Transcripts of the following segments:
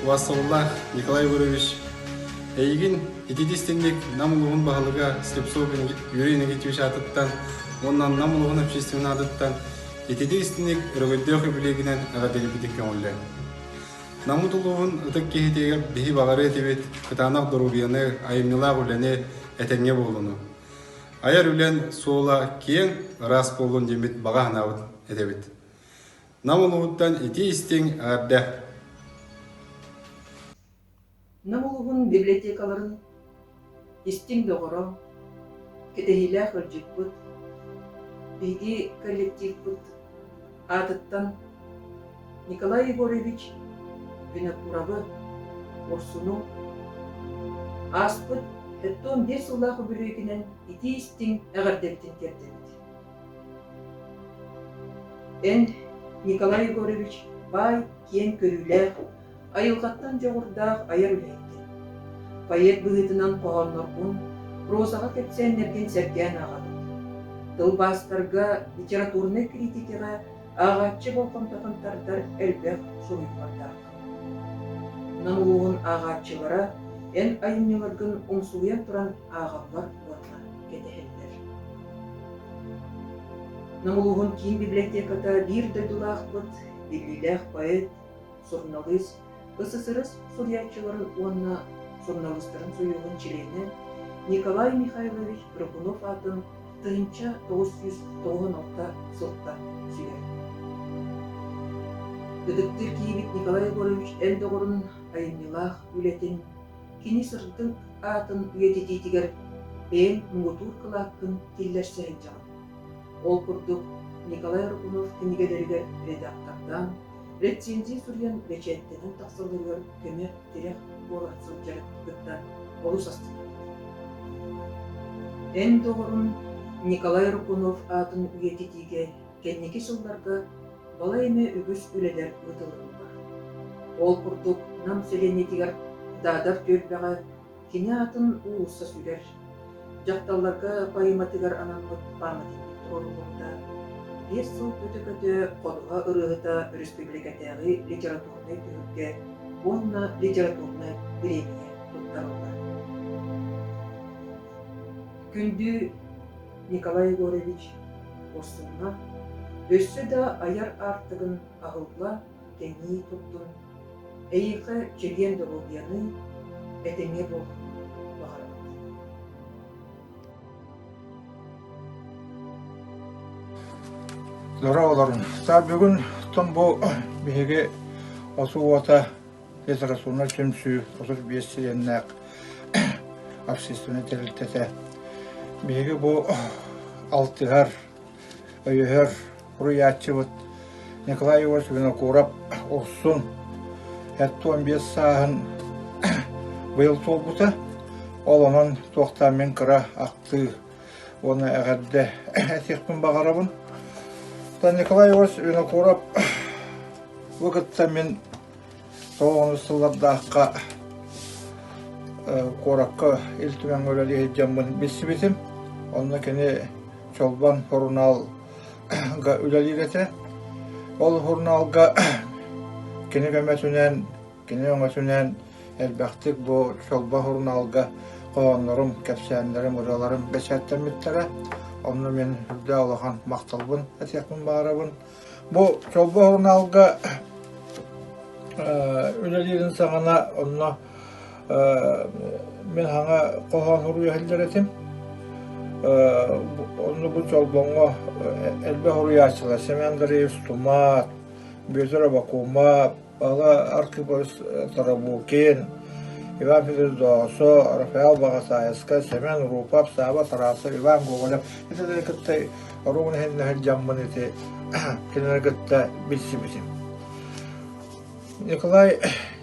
Убаастабыллаах Николай Егорович, эйигин итити истинник Нам улууһун баһылыга Слепцов Юрий Иннокентьевич аатыттан уонна Нам улууһун общественнай аатыттан итити истинник өрөгөйдөөх үбүлүөйгүнэн эҕэрдэлиирбитин көҥүллээ. Наммыт улууһун ытык киһитигэр биһи баҕарыа этибит кытаанах доруобуйаны, айымньылаах үлэни, этэҥҥэ буолууну. Айар үлэн суола киэҥ, ыраас буоллун диэммит баҕа санаабыт этэбит. Нам улууһуттан итии-истиҥ эҕэрдэ! Нам улууһун библиотекаларын истиҥ доҕоро, кэтэһиилээх ыалдьыппыт, биһиги коллективпыт аатыттан Николай Егорович Винокуровы, Урсуну ааспыт 75 сыллаах үбүлүөйгүнэн итии-истиҥ эҕэрдэбитин тиэрдэбит. Эн, Николай Егорович, баай, киэҥ көрүүлээх, айылҕаттан дьоҕурдаах айар үлэһиккин. Поэт быһыытынан хоһоонноргун, прозаҕа кэпсээннэргин сэргээн ааҕабыт. Тылбаастарга, литературнай критикэҕэ ааҕааччы болҕомтотун тардар элбэх суруйуулардааххын. Нам улууһун ааҕааччылара эн айымньыларгын умсугуйан туран ааҕаллар уонна кэтэһэллэр. Нам улууһун киин библиотеката биир дойдулаахпыт, биллиилээх поэт, суруналыыс, СССР суруйааччыларын уонна суруналыыстарын сойууһун чилиэнэ Николай Михайлович Рыкунов аатын 1996 сылтан сүгэр. Ытыктыыр киһибит Николай Егорович эн доҕорун айымньылаах үлэтин кини сырдык аатын үйэтитиитигэр бэйэҥ муҥутуур кылааккын киллэрсэ сылдьаҕын. Ол курдук Николай Рыкунов кинигэлэригэр редактордаан, рецензия суруйан бэчээттэнэн тахсалларыгар көмө-тирэх буола сылдьарын кытта олус астынабыт. Эн доҕорун Николай Рыкунов аатын үйэтитиигэ кэнники сылларга балай эмэ үгүс үлэлэр ыытылыннылар. Ол курдук Нам сэлиэнньэтигэр Даадар түөлбэҕэ кини аатын уулусса сүгэр, дьахталларга поэматыгар анаммыт пааматынньык туруоруллубута, 5 сыл көтө-көтө Ходуһа ырыаһыта өрөспүүбүлүкэтээҕи литературнай түһүлгэ уонна литературнай бириэмийэ туттарыллар. Күндү Николай Егорович Урсунна өссө да айар аартыгын аһылла, кэҥии турдун, эйиэхэ чэгиэн доруобуйаны, этэҥҥэ буолууну баҕарабыт. Дорооболорун. Та бүгүн тон бу биһиги осу уота литературнай түмсүү 35 чилиэннээх общественнай тэрилтэтэ. Биһиги бу алтыһар, өйөһөр суруйааччыбыт Николай Егорович Винокуров Урсун 75 сааһын быйыл туолбута. Ол онон туохтаан мин кыра ахтыы уонна эҕэрдэ этиэхпин баҕарабын. Николай Егорович Винокуров бу кытта мин Тоҕус сыллардаахха куоракка Ил Түмэҥҥэ үлэлии сылдьаммын билсибитим. Онно кини Чолбон сурунаалга үлэлиир этэ. Ол сурунаалга кини көмөтүнэн, кини өҥөтүнэн элбэхтик бу Чолбон сурунаалга хоһооннорум, кэпсээннэрим, ырыаларым бэчээттэммиттэрэ. Онно мин үрдээх улахан махталбын этиэхпин баҕарабын. Бу Чолбо сурунаалга үлэлиирин саҕана онно мин хаҥа хоһоон суруйа сылдьар этим. Онно бу Чолбоҥҥо элбэх суруйааччылар Семен Андреевич Тумат, Бүөтүр Абакумов, Ала Архипович Тарабукин, Иван Федорович Доосо, Рафаэл Баҕасаайыскай, Семен Рупов, Сааба Тарасов, Иван Гоголев итилэри кытта оруобуна иһиннэ сылдьаммын ити кинилэри кытта билсибитим. Николай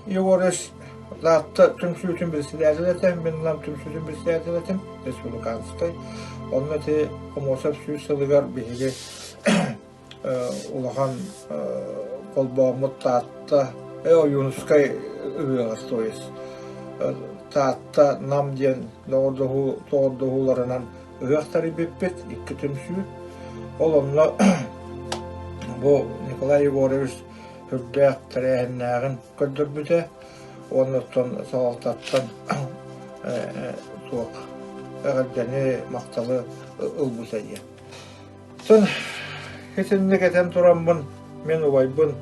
Егорович Таатта түмсүүтүн председателэ этэ, мин Нам түмсүүтүн председателэ этим, республиканскай. Онно ити Аммосов сүүс сылыгар биһиги улахан холбооммут Таатта Ойуунускай ыһыаҕар то есть Таатта Нам диэн доҕордоһуу доҕордоһууларынан ыһыах тэрийбиппит икки түмсүү. Ол онно бу Николай Егорович сүрдээх тэрээһиннээҕин көрдөрбүтэ. Уонна оттон салалтаттан суох эҕэрдэни, махталы ылбыта диэн. Оттон итинник этэн тураммын, мин убайбын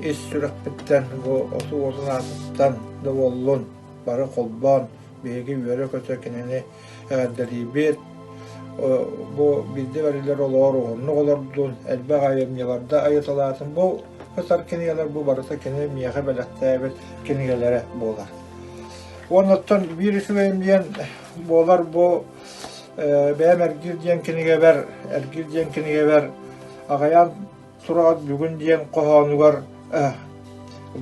ис сүрэхпиттэн бу оту уотун аатыттан да буоллун, бары холбоон биһиги үөрэ-көтө кинини эҕэрдэлиибит. Бу биирдэ бэриллэр олоҕор уһуннук олордун, элбэх айымньыларда айыталаатын. Бу сытар кинигэлэр бу барыта кини миэхэ бэлэхтээбит кинигэлэрэ буолар. Уонна оттон биир үчүгэйим диэн буолар бу бэйэм Эргир диэн кинигэбэр, Эргир диэн кинигэбэр аҕайаан Сураҕа бүгүн диэн хоһоонугар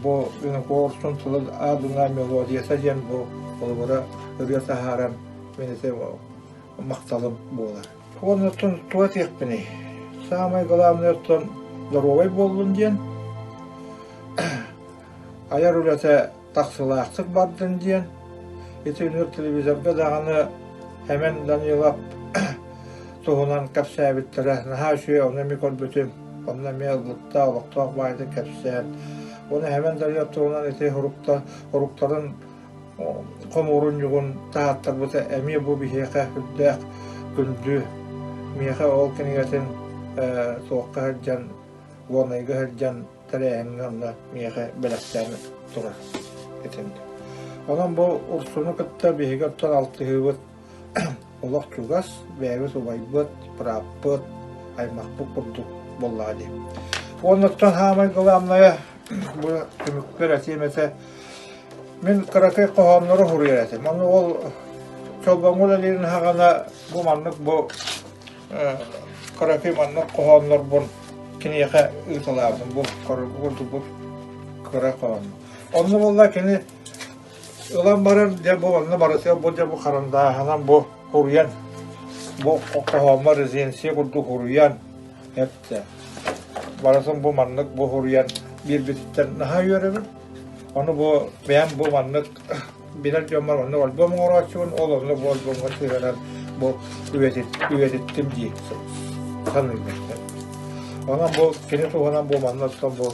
бу Винокуров тылын аадына мелодията диэн бу холобура ырыа таһааран мин ити махталым буолар. Уонна оттон туга этиэхпиний? Саамай главное оттон доруобай буоллун диэн айар үлэтэ тахсылаахтык бардын диэн ити үнүр телевизорга даҕаны Эмэн Данилов туһунан кэпсээбиттэрэ наһаа үчүгэй ону эмиэ көрбүтүм онно эмиэ ылбытта олохтоох баайдык кэпсээн уонна Эмэн Данилов туһунан ити уруктарын хомуурунньугун таһааттарбыта эмиэ бу биһиэхэ үрдээх күндү миэхэ ол кинигэтин туохха сылдьан Горнайга сылдьан тэрээһиҥҥэ онно миэхэ бэлэхтээн турар итинник. Онон бу Урсуну кытта биһиги оттон алтыһыыбыт олох чугас, бэйэбит убайбыт, бырааппыт, аймахпыт курдук буоллаҕа дии. Уонна оттон саамай главное бу түмүкпэр этиэм этэ мин кыракый хоһооннору суруйар этим. Ону ол Чолбоҥҥо үлэлиирин саҕана бу маннык бу Кыракый маннык хоһооннорбун киниэхэ ыыталаабытым бу курдук бу кыра хоһоон. Онно буолла кини ылан баран дьэ бу онно барытыгар бу дьэ бу харандааһынан бу хуруйан бу хоһооммор резенция курдук хуруйан эттэ. Барытын бу маннык бу хуруйан биэрбититтэн наһаа үөрэбин. Ону бу бэйэм бу маннык билэр дьоммор оннук альбом оҥорооччубун, ол оннук бу альбомҥа сыһыаран бу үйэтиттим дии саныыбын. Онон бу кини туһунан бу манна оттон бу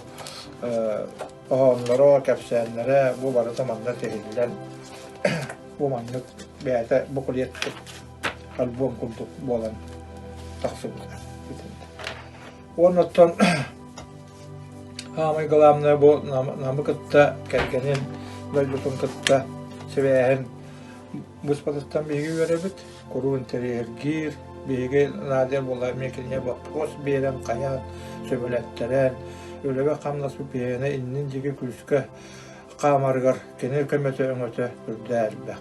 хоһоонноро, кэпсээннэрэ бу барыта манна тиһиллэн бу маннык бэйэтэ буклет альбом курдук буолан тахсыбыта. Уонна оттон Саамай главное бу Намы кытта кэргэнин дойдутун кытта сибээһин быспатыттан биһиги үөрэбит, куруук интэриэһиргиир, биһиги Надя буолла эмиэ кинигэ боппуруос биэрэн, хайаан, сөбүлэттэрэн, үлэбэ-хамнаспыт биһиэнэ иннин диэки күүскэ хаамарыгар кини көмөтө-өҥөтө үрдээ элбэх.